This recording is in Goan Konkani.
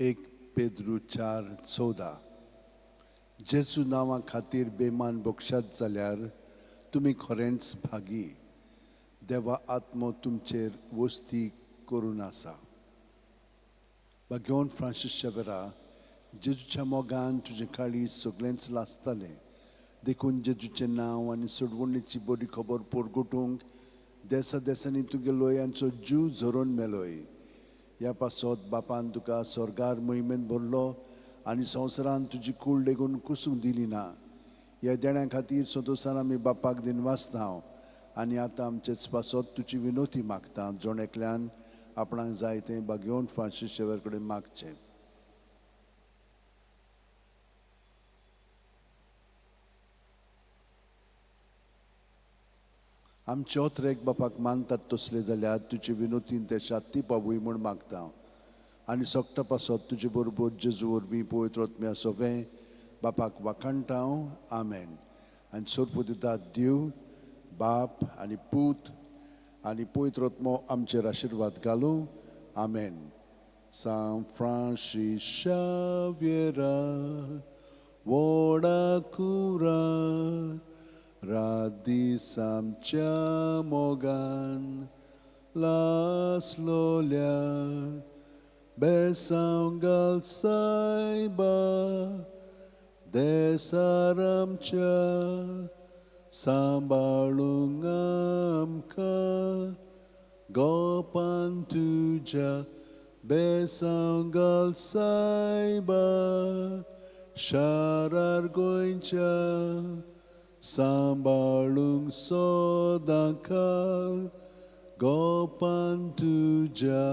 1 पेद्रू 4:14. जेजू नांवा खातीर बेमान भोगशात जाल्यार तुमी खरेंच भागी. देवा आत्मो तुमचेर वस्ती करून आसा. भाग्यवंत फ्रांसीस शेवेरा, जेजूच्या मोगान तुजें काळीज सगळेंच लासतालें. देखून जेजूचें नांव आनी सोडवणेची बरी खबर परगटूंक देसा देसांनी तुगे लोयांचो जीव झरोवन मेलोय. ह्या पासत बापान तुका स्वर्गार मोहिमेंत भरलो आनी संवसारान तुजी कूड लेगून कुसूंक दिली ना. ह्या देण्या खातीर संतोशान आमी बापाक दिनवासता आनी आतां आमचेच पासत तुजी विनोती मागता. जण एकल्यान आपणाक जाय तें भाग्यवंत फ्रांसीस शेवर कडेन मागचें. आमचे ओतरेक बापाक मानतात तसले जाल्यार तुजे विनोतीन ते शाती पावूय म्हूण मागता आनी सोकटा पासत तुजे बरोबर जेजू वरवीं पवित्र आत्म्या सोवें बापाक वाखाणटा हांव. आमेन. आनी सोरपुदितात देव बाप आनी पूत आनी पवित्र आत्मो आमचेर आशिर्वाद घालूं. आमेन. सांत फ्रांसीस शाव्येरा व्हडा कुरा रात दीस आमच्या मोगान लासलोल्या बेसांव घाल सायबा देसार आमच्या सांबाळूंक आमकां गोपान तुज्या बेसांव घाल सायबा शारार गोंयच्या सांबाळूंक सदां काल गोपान तुज्या.